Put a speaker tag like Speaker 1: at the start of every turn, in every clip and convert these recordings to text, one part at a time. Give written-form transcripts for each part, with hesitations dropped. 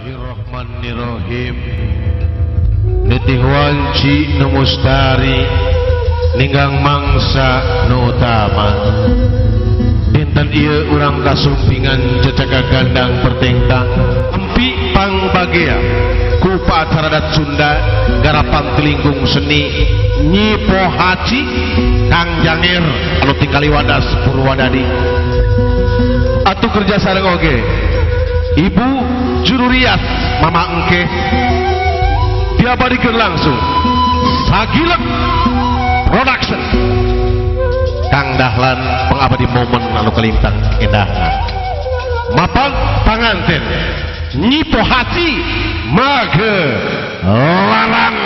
Speaker 1: Bismillahirrahmanirrahim. Nitih wanci nu mustari ninggang mangsa nu utama. Dinten ieu urang kasumpingan ceceka gandang pertengtang empi pangbagea ku acara adat Sunda garapan tilingkung seni Nyi Pohaci Kang Janger anu tinggali wadas Purwadadi. Atuh kerja sareng oge Ibu Jururias Mama Engke diabadikeun langsung Sagilek Production Kang Dahlan pengabadi momen anu kalintang endahna mapag panganten Nyi Pohaci Mage Larang.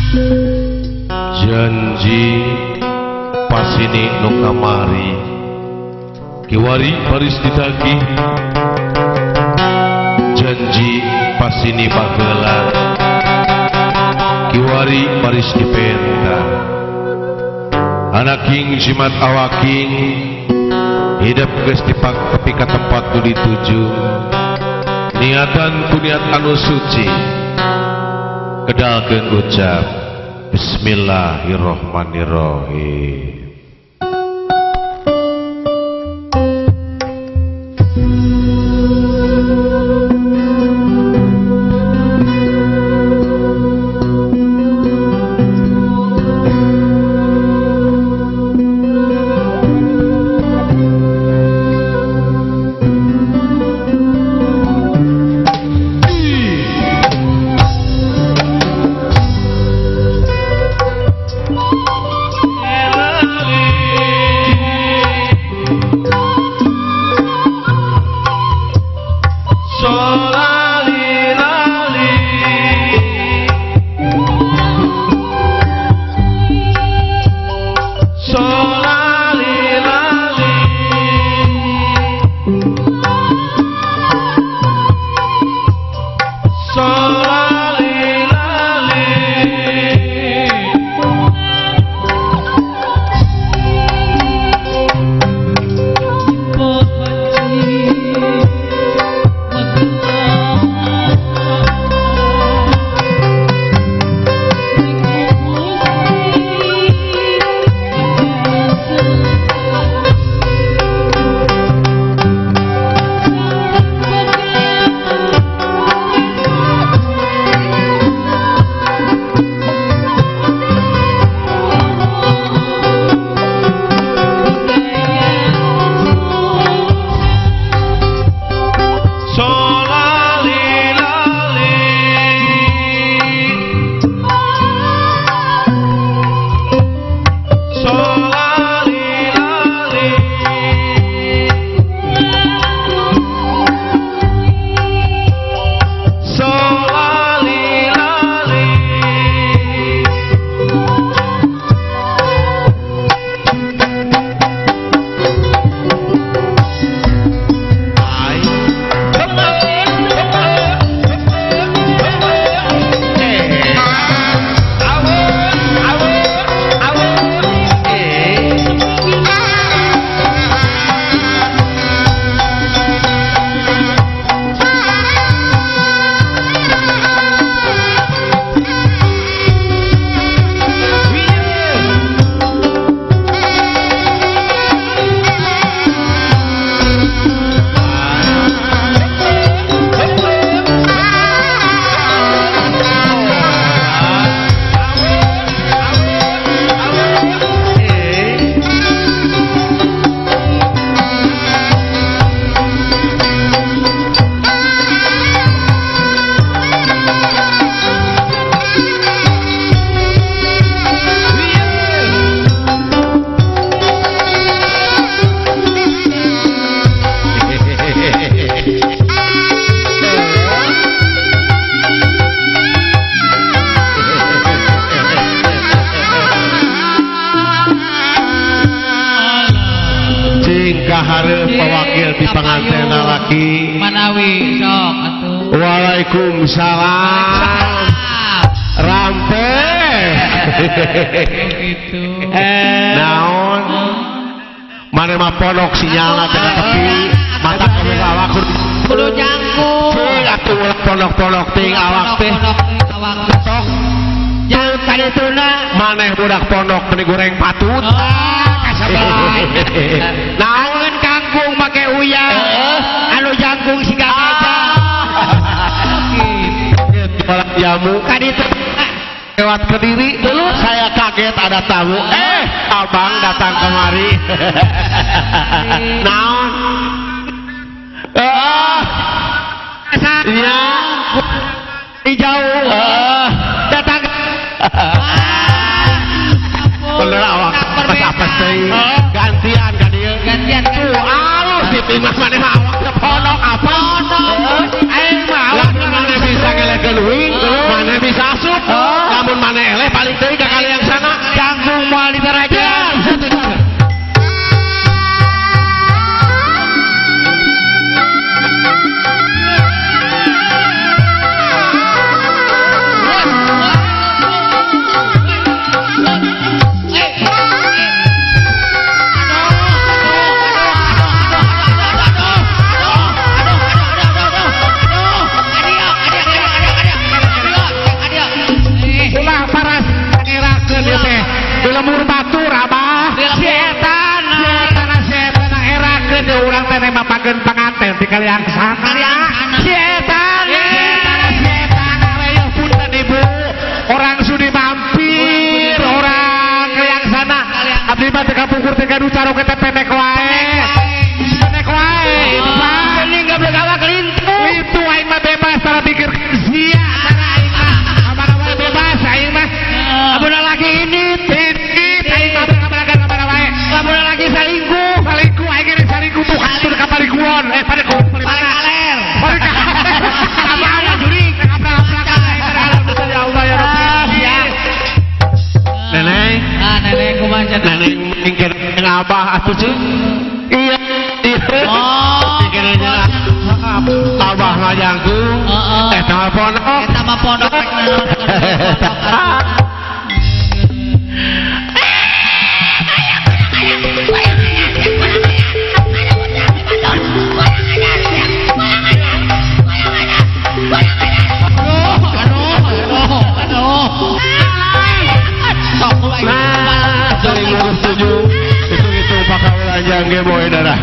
Speaker 1: Janji pasini nu kamari kiwari baris ditagih, janji pasini baheula kiwari baris dipenta. Anaking jimat awaking hidup geus dipak tepi ka tempat nu dituju, niatan ku niat anu suci kedalkeun ucap Bismillahirrohmanirrohim. Pewakil di pengantin laki
Speaker 2: manawi sok atuh.
Speaker 1: Waalaikumsalam. Rampe
Speaker 2: gitu.
Speaker 1: Naon mane mah pondok sinyalna teh tepi mata kudu awak
Speaker 2: kudu jangkung
Speaker 1: cing atuh pondok-pondok ting awak teh sok
Speaker 2: jang kadituna
Speaker 1: maneh budak pondok meni goreng patut.
Speaker 2: Naon kangkung make uyah anu jangkung siga gajah
Speaker 1: jamu
Speaker 2: kaditu
Speaker 1: lewat Kediri dulu saya kaget ada tamu, abang datang kemari. Naon iya
Speaker 2: di jauh datang
Speaker 1: bener awak apa sih gantian ka dieu
Speaker 2: gantian
Speaker 1: tuh alus di imah maneh awak teh pondok apa aing mah awak maneh bisa ngelehkeun wing maneh bisa asup lamun maneh eleh balik deui ka kaliang sana.
Speaker 2: Jangkung moal ditarajean. Lemur batur abah si eta si erakeun deui urang teh mapakeun panganten di kaliang sana si eta reyeuh punten ibu orang sudi mampir orang kaliang sana abdi mah teu kapungkur teh gaduh caroge teh pendek wae ibu mah geuning goblok awak lintu
Speaker 1: itu aing mah bebas tara pikir sia tara aing mah kamana wae bebas aing mah
Speaker 2: abuna lagi ini
Speaker 1: lamun lagi salingkuh aing geus salingkuh tuh hatur ka parikuon parikuon
Speaker 2: parikaler
Speaker 1: kamana jurig ngabrak-ngabrak ya Allah ya Rabbi
Speaker 2: ya
Speaker 1: neneng
Speaker 2: neneng kumaha cenah
Speaker 1: neneng mingkeun abah atuh ceu iya
Speaker 2: oh
Speaker 1: abah ngajangkung eta mah pondok
Speaker 2: eta mah pondok rek naon
Speaker 1: Itu bakal lanjang ge boy darah.